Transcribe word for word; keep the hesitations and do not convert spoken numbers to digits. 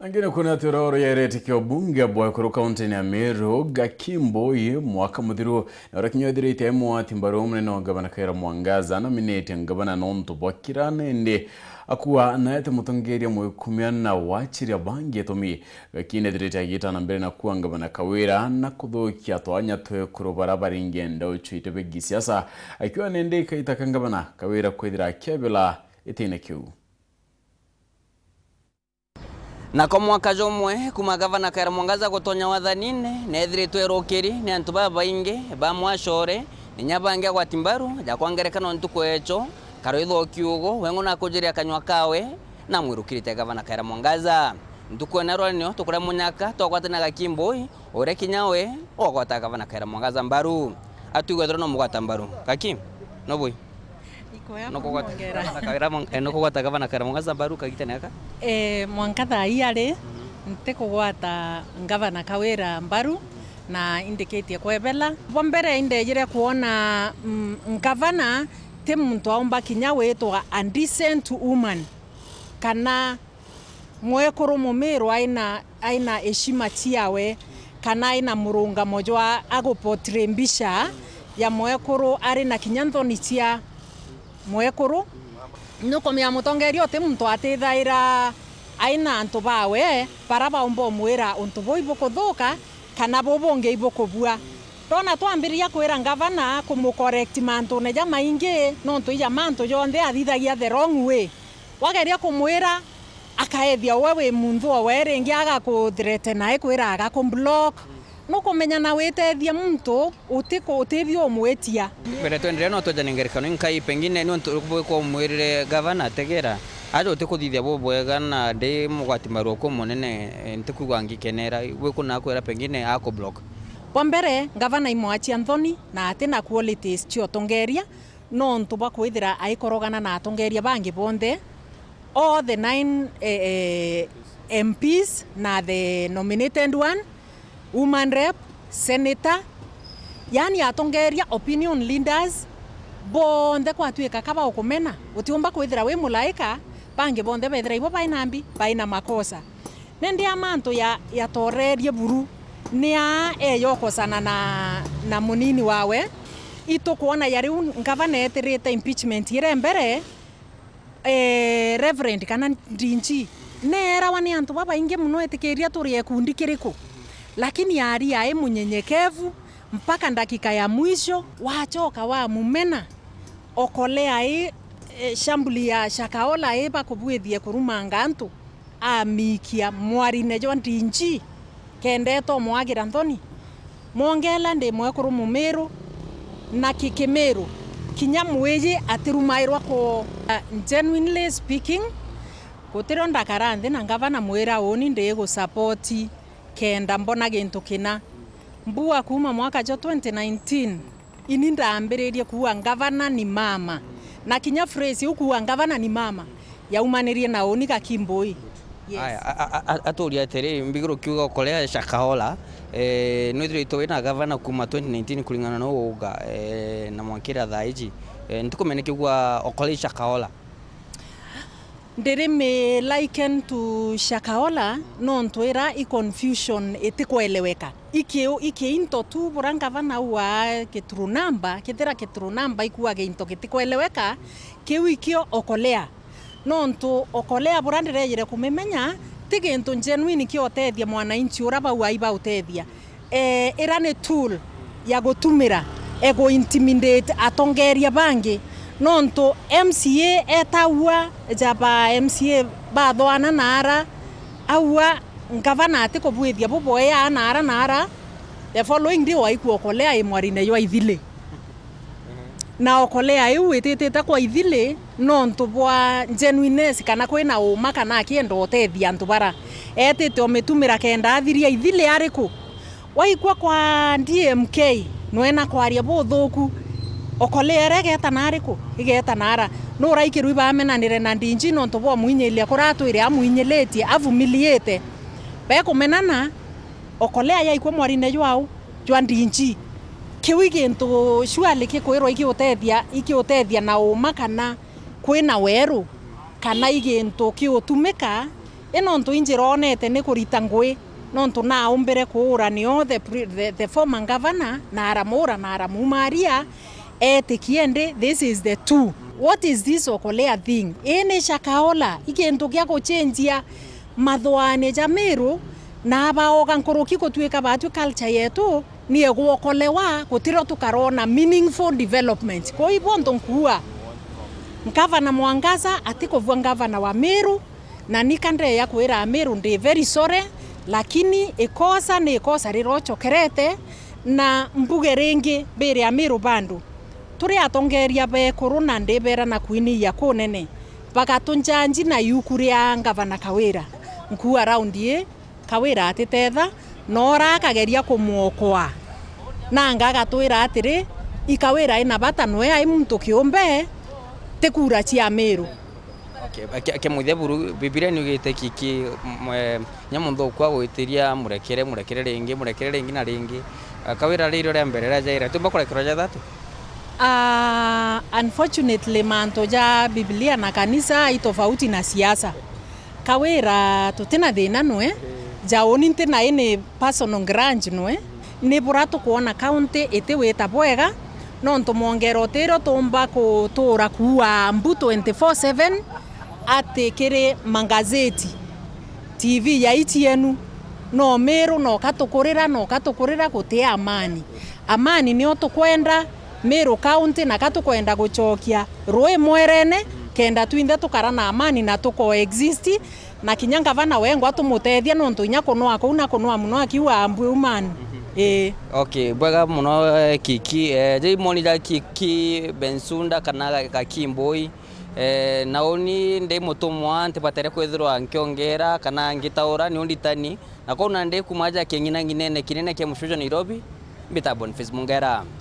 Angine kuna tiro oro ya eretikio bunge bwa ekuru kaunti-ini ya Meru, Gaki Mbui, mwaka muthiru, na uria kinya ethirite e mwati mbaru munene wa ngavana Kawira Mwangaza, nominate ngavana nontu bwa kira nende akua naete mutongeria mwikumia na wachiria bangi itumi. Gaki nethirite agitana mbere na kua ngavana Kawira na kuthukia twanya twa ekuru bara baringi enda uchuite be gisiasa, akiwa nende ikaitaka ngavana Kawira kwithira akiabila itine kiu. Nako mwaka jumwe kuma gavana Kawira Mwangaza gutonya wathanine, neethiritwe erukiri ni antu babaingi ba mwacore, na inya bangi agwati mbaru ja kwa ngerekano ntuku echo, karwitho kiugo, weng'o na kujiria kanywa kawe, na mwirukirite gavana Kawira Mwangaza. Ntuku ena rwari nio tukuria munyaka twagwatana Gaki Mbui, uria kinya we ugwata gavana Kawira Mwangaza mbaru. Atwigwe thura no mugwata mbaru. Gaki, no bui? Ikoya Nukugwata kumwongera. Gavana Kawira Mwa-, eh, nukugwata gavana Kawira Mwangaza mbaru kagitene gaka? Eh, mwanka thaa ii ari, ntikugwata gavana Kawira mbaru na indikitie kwebela. Bwa mbere indejire kwona, mm, gavana ti muntu aumba kinya witwa a decent woman, kana mwekuru mumiru aina, aina heshima ciawe, kana aina murungamo jwa aguportray mbica ya mwekuru ari na kinya nthoni cia mwekuru. Nukumenya mutongeria uti muntu atithaira aina antu bawe bara baumba umwira untu buu ibukuthuka kana buu bungi ibukubua. Ndona twambiriria kwira ngavana kumucorrect mantune jamaingi, nontu ija mantu jonthe athithagia the wrong way. Wageria kumwira, akaethia we wi munthu o we, ringi agakuthreaten aikwira agakublock. Nukumenya na witethia muntu utiku-, utibio umwitia. Mbere twenderea no twejane ngerekano inkai, pengine ni untu bwikwa umwirire gavana ategera, aja utikuthithia bubwega na ndi mugwati maruo ku munene, eh, ntikwigua ngikenera, bwikuna akwira pengine akublock. Bwa mbere, gavana imwachia nthoni na atina qualities cia utongeria, nontu bwa kwithira aikorogana na atongeria bangi bonthe, all the nine, eh, eh, M Ps na the nominated one, woman rep, senator, yaani atongeria, opinion leaders, bonthe kwatuika ka baukumena, utiumba kwithira wi mulaika, bangi bonthe bethira ibo baina mbi, baina makosa. Nindi a mantu ya, yatorerie buru, ni aa eyokosana na, na munini wawe. Itukwona ya riu ngavana etirite impeachment ire mbere, eh, Reverend kana D G, neerawa ni antu babaingi mono, etikiria turi ekundi kiriku, lakini ari ai munyenyekevu mpaka ndakika ya mwisho, wachoka wamumena. Okolea ii, eh, shambuli ya Shakahola ii bakubwithie kurumanga antu, amikia mwarine jwa D G, kenda etomwagira nthoni. Mwongela ndi mwekuru Mumiru, na ki-, Kimiru, kinya mwiji atirumairwa ku. Uh, genuinely speaking, gutirio ndakara nthi na ngavana mwira uni ndigusupport kenda mbona gintu kina. Mbua kuuma mwaka jwa twenty nineteen, ini ndambiririe kuuga, "Ngavana ni mama." Na kinya phrase iu kuuga, "Ngavana ni mama," yaumanirie na uni Gaki Mbui. Yes. Aya, a-, a-, a-, aturia atiri, mbiguru kiuga Okolea Shakahola, eh, nwithiritwe wina gavana kuuma twenty nineteen kuringana na uuga, eh, na mwankira thaa iji. Eh, ntikumenya kiuga Okolea Shakahola. Ndiri mi liken to Shakahola, nontu ira i confusion itikweleweka. Iki-, ikiinto tu bura ngavana auga kiturunamba, kethira kiturunamba ikuuga ginto gitikweleweka, kiu ikio Okolea. Nontu Okolea bura ndirejire kumimenya, ti gintu genuine kiotethia mwananchi ura bauga ibautethia. Eh, ira ni tool ya gutumira, e gu intimidate atongeria bangi. Nontu M C A etaua, jaba M C A bathwana na ara, aua, "Ngavana atikubwithia bubwea na ara na ara." The following day waikua Okolea i mwarine jwa ithili. Na Okolea iu ititite kwa ithili nontu bwa genuineness, kana kwina uma, kana akienda utethia antu bara. Etite umitumira kenda athiria ithili ariku? Waikua kwa D M K, nwena kwaria buthuku. Okolea ira igeta na ariku? Igeta na ara. Nuraikirwe ibamenanire na D G nontu bwa mwinyilia kuratwire amwinyilitie, avumiliite. Bekumenana, Okolea yaikua mwarine jwau jwa D G. Kiu i gintu surely kikwirwa ikiutethia, ikiutethia na uma kana kwina weru, kana i gintu kiutumika I nontu injironete ni kurita ngui, nontu naumbire kuura nio the, pre- the, the former governor, na aramuura na aramumaria, etikie ndi, this is the two. What is this Okolea thing? Ii ni shakaola, i kintu gia guchenjia mathwaane ja Miru, na abaoga nkuruki gutuika batwi culture yetu ni egwokolewa, gutirio tukarona meaningful development. Kuu ibo ntu nkuua, Ngavana Mwangaza atikuvua ngavana wa Miru, na nika ndeya kwira Amiru ndi very sorry, lakini ikosa ni ikosa rirochokerete, na mbuge ringi mbiri Amiru bandu. Turi atongeria bekuru na ndibera na kwiniia kunene, bagatunjanji na yuku ria ngavana Kawira. Nkuu around ii, Kawira atitetha, na ora akageria kumwokoa. Nanga agatwira atiri, i Kawira ina bata nwe ai muntu kiumbe, ti kura cia Miru. Okay, ake- akemuthia buru, Bibilia niugite kiki, m- eh, nya munthu ukwa gwitiria, murekere, murekere ringi, murekere ringi na ringi. Ah, Kawira ririo ria mbere ria jaira, tumba kurekerwa ja thatu? Ah, unfortunately, mantu ja Bibilia na kanisa i tofauti na siasa. Kawira tutina thina nwe, jauni ntina ini personal grudge nwe, ni bura tukwona county itiwita bwega, nontu mwongero utirio tumba kutura kuua mbu twenty-four seven, ati kiri mangazeti, T V ya ichienu, no Miru, no katukurira, no katukurira, guti amani. Amani nio tukwenda, Miru County, na ka tukwenda guchokia rui mwerene, kenda twinthe tukara na amani na tuko exist, na kinya ngavana wengwa tumutethia, nontu inya kunwa kuu na kunwa muno akiuga mbu umani. Ii. Okay, bwega muno, eh, Kiki. Eh, jai moni ja Kiki Bensouda kana Ga- Gakimbui. Eh, na uni ndi mutumwa, ntibatere kwithirwa nkiongera kana ngitaura, ni unditani. Na kwou nandi kuma aja king'inang'inene kinene kia mucii jwa Nairobi, mbita Boniface Mungera.